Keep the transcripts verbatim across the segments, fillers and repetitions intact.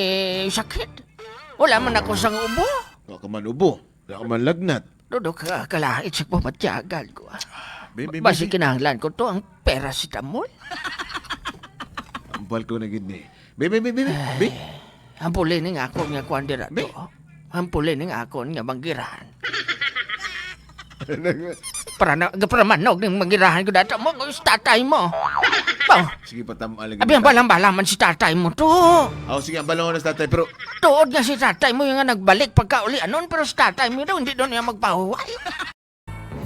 Eh, sakit. Wala man ako sang ubo. Wa ka man ubo. Wala ka man lagnat. Dudok ka, kalait sa pamatyagan ko, ah. Be, be, Basi be, be. kinahanglan ko to ang paracetamol. Ambal ko na gid ni. Be, be, be, be, be. Be. Ay, ang puli ning akon nga kuwan dira Be. to. Ang puli ning akon nga manggirahan. Para na, para manog ning manggirahan ko dato mo, si tatay mo. Ba? Sige, patam-, lagi Abi, ang ta- balang-bala man si tatay mo to. Aw, sige, ang balaw na si tatay, pero Tuod nga si tatay mo yung nga nagbalik pagkauli anon, pero si tatay mo daw, hindi daw niya magpahuway.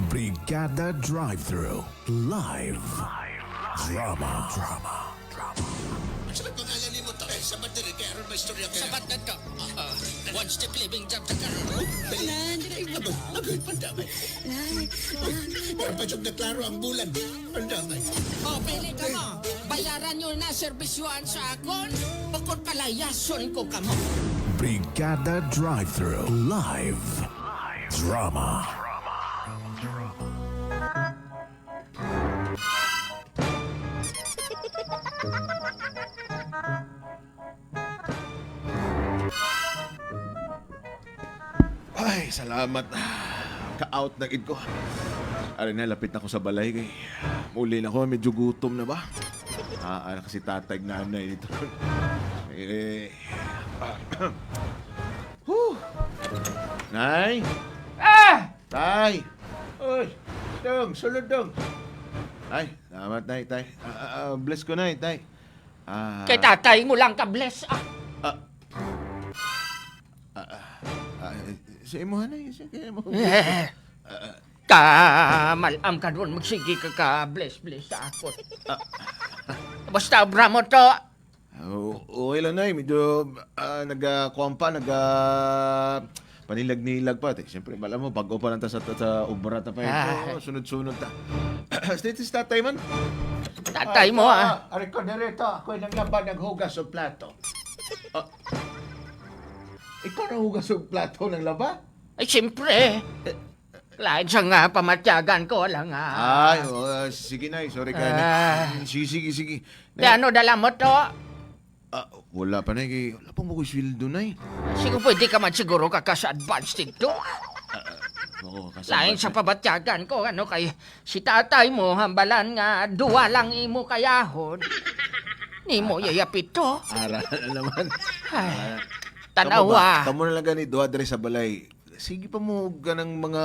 Brigada Drive-Thru Live. Drama. Drama. Sa may pangalan nimo to, eh, sabat diri, kay aron may istorya ka. Sabat na to. Ah, one step living job sa karon. Nan, dira ibo. Agoy, pandamay. Nan, nan. Wala pa jud na klaro ang bulan. Pandamay. Oh, pili ka mo. Bayaran nyo na serbisyoan sa akon, bukod palayason ko kamo. Brigada Drive-Thru Live. Drama. Ay, salamat. Ka-out na gid ko. Ari na, lapit na ko sa balay kay muli na ko, medyo gutom na ba? Ah, ah, kasi tatay, nanay dito. Eh, ah, Huh! Nay! Ah! Tay! Uy! Dong, sulod, Dong. Ay, salamat, Nay, Tay. Ah, ah, ah, bless ko, Nay, Tay. Ah. Kay tatay mo lang ka bless, ah. Ah. Ah, ah, ah, sa imo, Nay, sa kay mo. Eh. Ah, ah. Kamalam ka doon, magsige ka ka bless, bless sa ako. Ah. Basta obra mo to. O-, okay lang, Nay. Medyo, ah, naga-, kuwan pa, naga-, panilag-nilag pa. Te, siyempre, alam mo, bago pa lang ta sa, sa obra ta pa ito. Ah. Sunod-sunod ta. State si tatay man. Tatay mo, ah. Ari ko, diri to. Ako yung nanglaba, naghugas og plato. Ah. Ikaw nang hugas og plato, nanglaba? Ay, siyempre. Eh. Lain sa nga pamatyagan ko lang, ah. Ay, oh, ah, sige, Nay. Sorry ka, Nay. Ah. Mm, sige, sige, sige. Di Nay. Ano, dala mo to? Ah, wala pa, Nay. Kay wala pa mo ko sweldo, Nay. Siguro pwede ka man siguro kaka sa advance dito. Ah, ah, oo, kasa Lain sa advance. Pamatyagan ko, ano, kay si tatay mo, hambalan nga, duwa lang imo kayahon. Nimo, Ah. yayapito. Ara na naman. Ay, Ah, tanawa. Kamo ba? Kamo na lang gani, duha diri sa balay. Sige pa mo ganang mga,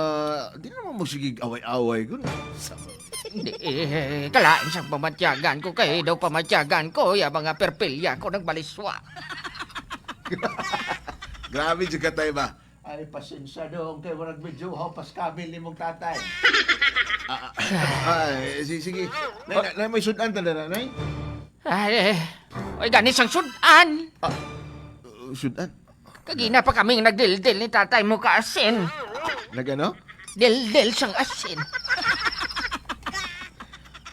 di naman mo sige away-away, kun. Hindi, eh, kalain sang pamatyagan ko, kay daw pamatyagan ko, ya mga perpilya ko nagbaliswa. Grabe jud ka, tay, ba? Ay, pasensya dong, kay murag medyo hopas kabil nimong tatay. Ah, ah, ay, sige, sige. Nay, na, na, may sudan ta na, nay? Ay, eh, ay, gani sang sudan. Ah, uh, sudan? Kagina pa kaming nagdildil ni tatay mo ka asin. Nagano? Dildil sang asin.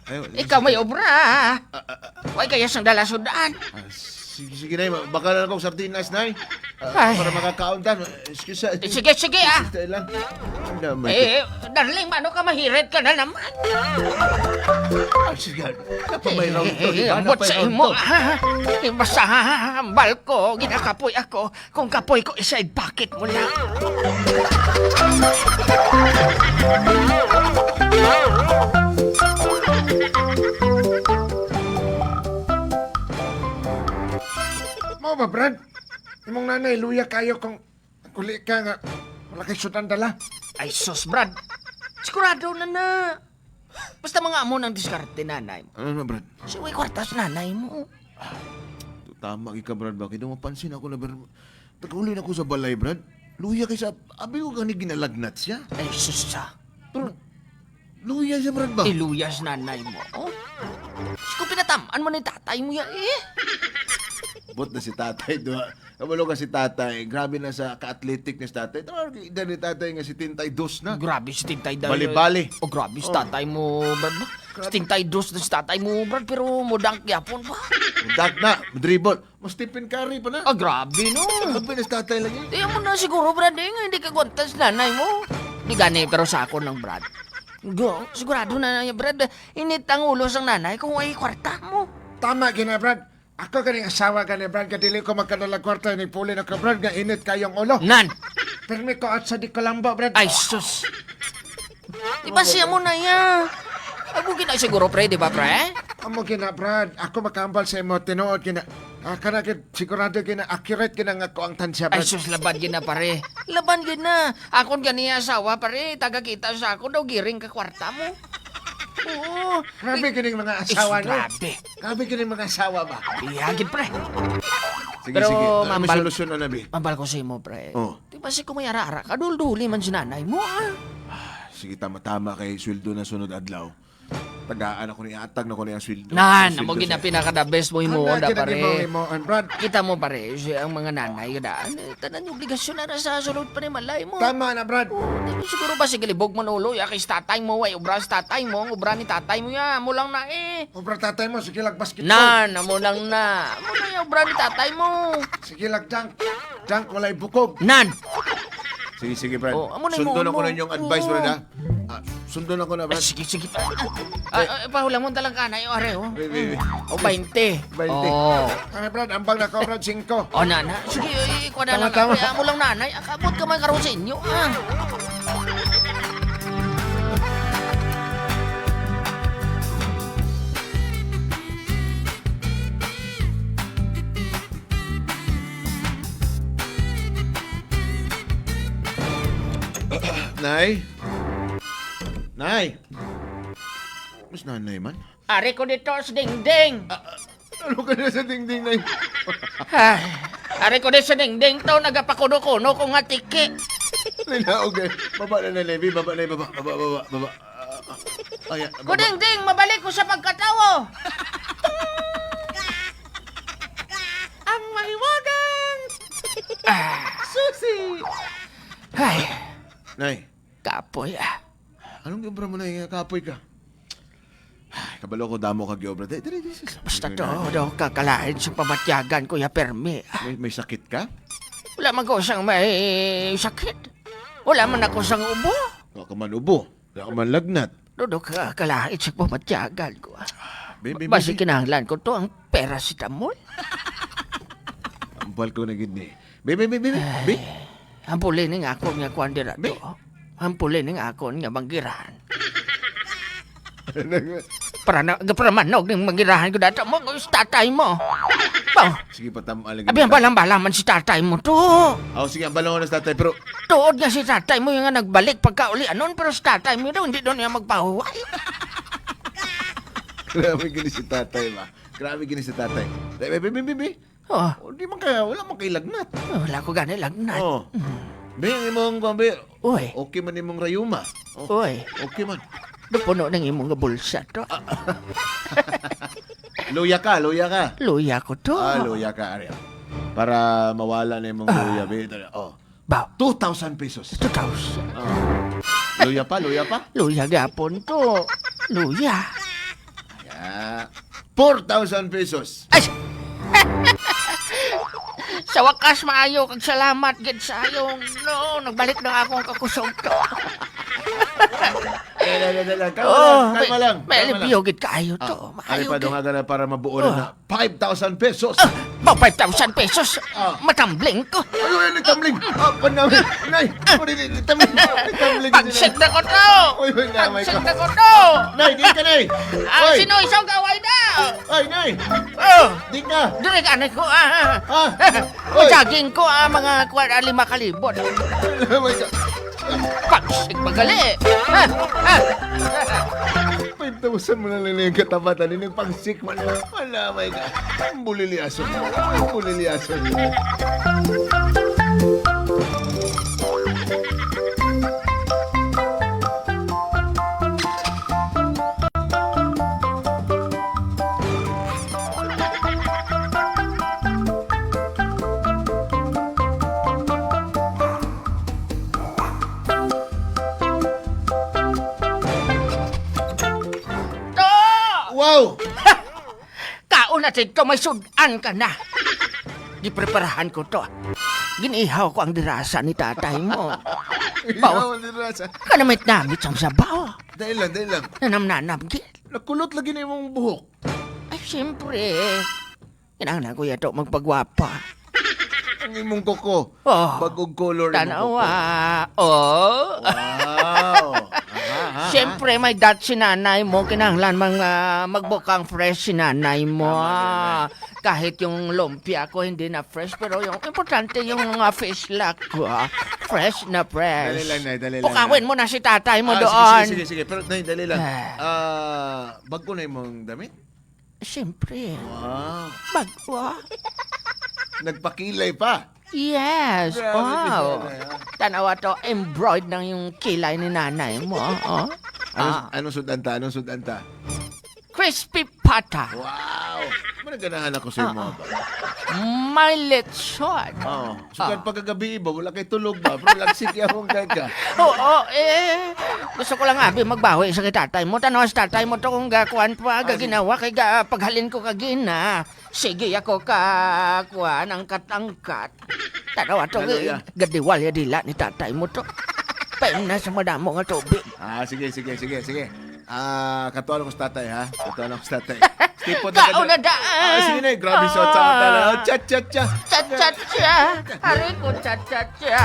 Ay, Ikaw may obra. Ah, ah, ah. Way kaya sang dala sudan. Ah, sige, sige, nay. Baka na lang kong sardinas, nay. Ah, Ay. Para makakaon ta. Excuse, ah. Eh, sige, sige, ah. Excuse lang. Ano, may Eh, darling, mano ka mahirit ka na naman? Ah, sige. Napamay round to, di ba? Ambot sa Napamay round imo, to. Ah. Eh, basta, ah, hambal ko, ginakapoy ako. Kung kapoy ko, isa'y bakit mo lang. Mao ba, Brad? Imong nanay, luya kayo kung naguli ka nga wala kay sudan dala. Ay, sus, Brad. Sigurado na na. Basta mga amo nang diskarte, nanay mo. Ano na, Brad? Si way kwartas, nanay mo. Tama, ika, Brad, ba? Kaya mapansin ako na, Brad. Naguli na ko sa balay, Brad. Luya kay sa, abi ko gani ginalagnat siya. Ay, sus, siya. Pero, luya siya, Brad, ba? Iluyas nanay mo, oh. Kung pinatamaan mo ni tatay mo yan, eh. Bot na si tatay, do. Kabalo ka si tatay. Grabe na sa ka-athletic na si tatay. Tawag, edad ni tatay nga setenta y dos na. Grabe, setenta y dos. Bali-bali. Oh, grabe si Oh. tatay mo, Brad. Grabe. Setenta y dos na si tatay mo, Brad, pero mo-dunk yapon pa. Mo-dunk na, mo-dribble. Mo Stephen Curry pa na. Ah, grabe, no? Grabe na si tatay lagi. Di mo na siguro, Brad, eh, nga hindi ka gwanta si nanay mo. Di gani, pero sa ako lang, Brad. Go, sigurado na niya, Brad. Init ang ulo sang nanay kung way kwarta mo. Tama gina, Brad. Ako ganing asawa gani, Brad, nga dili ko magkadala kwarta ni puli na ka, Brad, nga init kayong ulo. Nan! Permi ko at sa di ko lambo, Brad. Ay, sus! Di ba siya mo na ya? Amo gina siguro, pre, di ba, pre? Amo gina, Brad. Ako makahambal sa imo, tinuod gina. Ah, kana gid, sigurado gina, accurate gina nga ko ang tansya, Ay, Brad. Sus, labad gina, pare. Labad gina. Akon gani asawa, pare, taga kita sa ako daw giring ka kwarta mo. Oo. Grabe kining mga Is, asawa, no? Grabe. Grabe kining mga asawa ba? Iya, gid, pre. Sige, Pero sige. Ano may mambal-, solusyon, Anabi? Mambal ko sa imo, pre. Oh. Di ba si Kumay Ara-ara? Kadul-duli man si nanay mo, ah. Ah, sige, tama-tama kay sweldo na sunod adlaw. Tagaan ako ni atag na ko niya sweldo. Nan, Ang amo sweldo gina siya. pinaka the best mo himuon Ano da, gina pare. gina himuon, Brad? Kita mo, pare, si ang mga nanay, kadaan, eh, tanan yung obligasyon na sa sulod pa ni malay mo. Tama na, Brad. Oh, di ko siguro ba sige libog man ulo, ya kay tatay mo, way obra sa tatay mo, ang obra ni tatay mo, ya, mo lang na eh. Obra tatay mo, sige lang, basketball. Nan, amo lang na. Amo na yung obra ni tatay mo. Sige lang, dunk. Dunk, walay bukog. Nan! Sige, sige, Brad. Oh, amo na yung Sundon ako mo. na inyong advice, Oo. Brad, ha? Ah, sundon ako na, Ay, Brad. sige, sige. Ah, ah, ah, pahulamon talang kanay, o, are, oh. Wait, wait, wait. O, bainte. Bainte. Oh. Ay, Brad, ambang na ko, Brad, singko. Oh, na, na. Sige, eh, ikuha na Tama, lang. tama. Kaya mo lang, nanay. Akabot ka man karon sa inyo, ah. Nay? Nay? Mas nanay man? Ari ko dito sa dingding. Ah, ah, ano ka na sa dingding, Nay? Ay, ari ko dito sa dingding to, nagapakuno-kuno ko nga tiki. Nay, na, okay. Baba na, Nay, Nay. Baba, Nay, baba, baba, baba, baba. Ah, ah, ah, ayan, baba. Kudingding, mabalik ko sa pagkatawo. Ang mahiwagang Ah. Susi. Ay. Nay. Kapoy, ah. Anong obra mo, Nay, nga kapoy ka? Ay, kabalo ko damo ka giobra. Dali, dali, dali, sus. Basta Dali, to, dali. daw kakalain sa pamatyagan ko ya permi. May, may sakit ka? Wala man ko sang may sakit. Wala man ako sang ubo. Wala ka man ubo. Wala ka man lagnat. Dudok ka, kalahit sa pamatyagan ko, ah. Be, be, Basi be, be. kinahanglan ko to ang paracetamol. Ambal ko na gid ni. Be, be, be, be, be. Ay, Be. ang puli ning akon nga kuwan dira Be. to. Ang puli ning akon nga manggiran. Ano nga? Para na, para manog ning mangirahan ko dato mo, si tatay mo. Ba? Sige, patam-, alagyan Abi, ang kita. balang-bala man si tatay mo to. Oh, sige, ang balang na si tatay, pero Tuod nga si tatay mo yung nga nagbalik pagkauli anon, pero si tatay mo daw, hindi daw niya magpahuway. Grabe gini si tatay, ba? Grabe gini si tatay. Be, be, be, be, be, be. Oh. Oh, di man kaya, wala man kay lagnat. Oh, wala ko gani lagnat. Oh. Mm. Be, ang imong, be, Uy. okay man imong rayuma. Oh, Uy. okay man. Napuno ng imong bulsa to. Ah. Luya ka, luya ka. Luya ko to. Ah, luya ka, Ariel. Para mawala na imong Ah. luya, be. Ito na, oh. Ba? Two thousand pesos. Two thousand. Ah. Luya pa, luya pa. Luya gapon to. Luya. Yeah. Four thousand pesos. Ay! Sa wakas, maayo kag salamat gid sa ayong, no, nagbalik na akong kakusog to. Dala, dala, dala. Kalma Oh, lang, kalma may, lang, may kalma alibyo lang. gid kaayo to. Ah, ari Maayo pa, gid. dungaga na para mabuo na Oh. na. Five thousand pesos. Ah, ba, five thousand pesos? Ah. Matambling ko. Ay, ay, nagtambling. Ah, panami. Nay, Ah. pwede di, nagtambling. Nagtambling. Pagsik na ko to. Uy, uy, namay ka. Pagsik na ko to. Nay, di ka, Nay. Ah, Oy. sino isang kaway na? Ay, Nay. Oh. Di ka. Dili ka, Nay, ko, ah. Ah. Oy. Jogging ko, ah, mga kwa-, ah, lima kalibot. Namay ka. Pagsik magali. Ah, ah. Five thousand mo na lang yung katabatan, yung pangsik man. Wala, my God. Ang bulilyaso. Ang bulilyaso. To! Wow! Kaon na, Tito, may sud-an ka na. Gipreparahan ko to. Ginihaw ko ang dirasa ni tatay mo. Ihaw ang dirasa. Kanamit-namit sang sabaw. Dahil lang, dahil lang. Nanam-nanam, gid. Nakulot lagi na imong buhok. Ay, siyempre. Kinahanglan ko yato magpagwapa. Ang imong kuko. Oh. Bagong color imong kuko. Tanawa. Oh. Wow. Aha, aha, aha. Siyempre, may dot si nanay mo. Kinahanglan mang, ah, magbukang fresh si nanay mo. Tama, nanay. Kahit yung lumpia ko hindi na fresh, pero yung importante yung mga fish lock ko, ah. Fresh na fresh. Dali lang, Nay, dali lang, Pukawin Nay. mo na si tatay mo Ah, doon. Sige, sige, sige, sige. Pero, Nay, dali lang. Ah. Ah, bagko na imong damit? Siyempre. Wow. Bagko. Nagpakilay pa. Yes. Grabe, wow. Grabe, ah. Tanawa to, embroid ng yung kilay ni nanay mo. Oh. Anong, Ah. anong sudan ta? Anong sudan ta? Crispy pata. Wow. Managanahan ako sa imo, Ah, ah. ba? May lechon. Oo. Sukad Ah. pagkagabi ba, wala kay tulog ba? Pero lagsik ya akong kaka. Oo, eh. Gusto ko lang, abi, magbawi sa kay tatay mo. Tanawa sa tatay mo to kung gakuan pa, Ah, sige. gaginawa kay ga-, paghalin ko kagina. Sige ako ka, kuan, angkat-angkat. Tanawa to, Hallelujah. eh, gadiwal ya dila ni tatay mo to. Paimna sa madamo nga tubig. Ah, sige, sige, sige, sige. Ah, katuan ako sa tatay, ha? Katuan ako sa tatay. Stipod na Kaon ka na daan. Ah, sige na, eh. Grabe sa Ah. sa talaga. Cha, cha, cha. Cha, cha, cha. Aray ko, cha, cha, cha.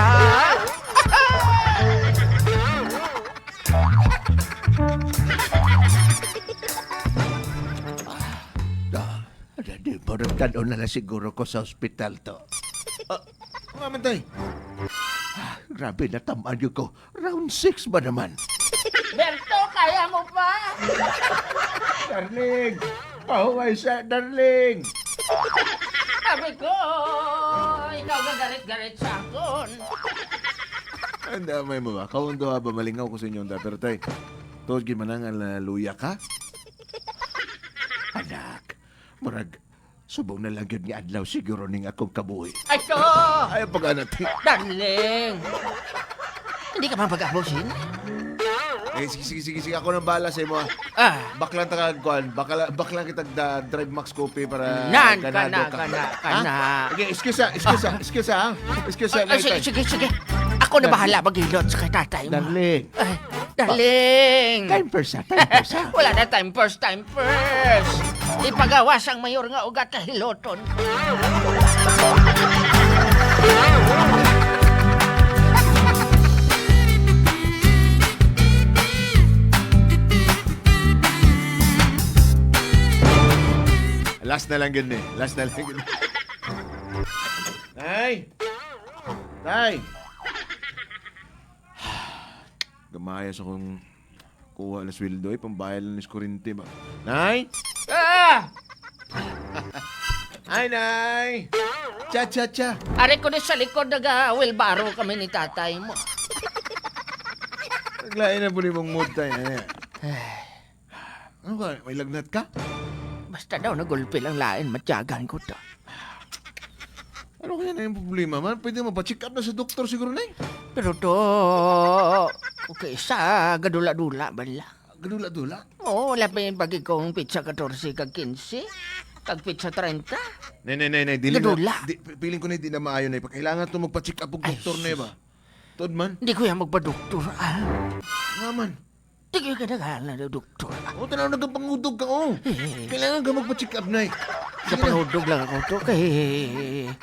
Ah, da, di ba nagtan-aw na lang siguro ko sa ospital to? Ah, nga man, tay. Ah, grabe, natamaan yun ko. Round six ba naman? Berto, kaya mo pa? Darling! Pahuway sa, darling! Sabi ko, ikaw gagarit-garit sa akon. Anda, may mo ba? Kawang duha ba? Malingaw ko sa inyong da. Pero, tay, tuod gid man nga naluya ka? Anak, murag, subong na lang yun nga adlaw siguro ning akong kabuhi. Ay, to! Ay, ang pag-anak, ti. Darling! Hindi ka man pag-abusin? Eh, sige, sige, sige, sige. Ako nang bahala sa imo, ah. Ah. Baklang ta kag kuan, bakla-, baklang kita da-, drive Max Coffee para Nan, ganado kana, ka. kana, Ha? kana. Okay, excuse, ah, excuse, ah, excuse, ah. Excuse, ah, Ay, ay, sige, Nay, tay. sige, sige. Ako na Darling. bahala maghilot sa kay tatay mo. Darling. Ay, darling. Time first, ah. Time first, ah. Wala na time first, time first. Ipagawas ang mayor nga ugat kahiloton. Last na lang gid ni. Last na lang gid ni. Nay! Nay! Gamay sa kong kuha na sweldo, eh, pambayad lang ni sa kuryente ba? Nay! Ah! Ay, Nay! Cha, cha, cha! Ari ko ni sa likod, naga-wheelbarrow kami ni tatay mo. Naglain na po ni mong mood tayo, eh. Ano ka? May lagnat ka? Basta daw nagulpi lang lain, matyagan ko to. Ano kaya na yung problema, man? Pwede mo pa-check up na sa doktor siguro, Nay? Pero to, okay, sa gadula-dula ba nila? Gadula-dula? Oo, wala pa yung pagi kong pitsa katorse kag kinse, kag pitsa treinta. Nay, nay, nay, nay, dili na, Gadula. di, feeling ko na di na maayo, Nay. Kailangan to magpa-check up og Ay, doktor, Nay, sus. ba? Tuod man? Hindi ko yan magpa-doktor, ah. Nga man. Tigil ka na nga na, doktor. O, tanaw, nagapangudog ka, oh. Eh. Kailangan ka magpa-check up, Nay. Sige na. Napangudog lang ako to kay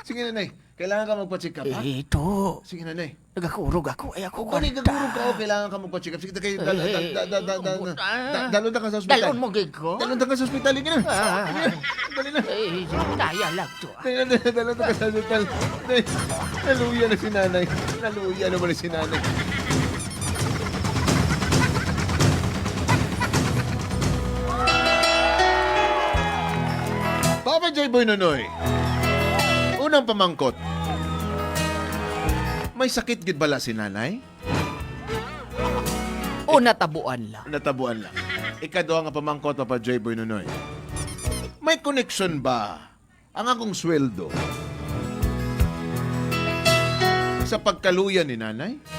Sige na, Nay. Kailangan ka magpa-check up, ha? Eh, ito. Sige na, Nay. Nagakurog ako, ay ako Kung kwarta. nagagurog ka, oh, kailangan ka magpa-check up. Sige, kay, dal-, Eh, dal-, dal-, dal-, dal-, umot, ah. da-, dalon ta ka sa ospital. Dalon mo gid ko? Dalon ta ka sa ospital, sige na. Ah. Sige na. Dali na. Eh, kaya lang to, ah. Dali na, dali na, dalon ta ka sa ospital. Nay, naluya na si nanay. Naluya na pala si nanay. Papa J Boy Nonoy, unang pamangkot, may sakit gid bala si nanay? O natabuan lang? Natabuan lang. Ikaduha nga pamangkot, Papa J Boy Nonoy, may koneksyon ba ang akong sweldo sa pagkaluya ni nanay?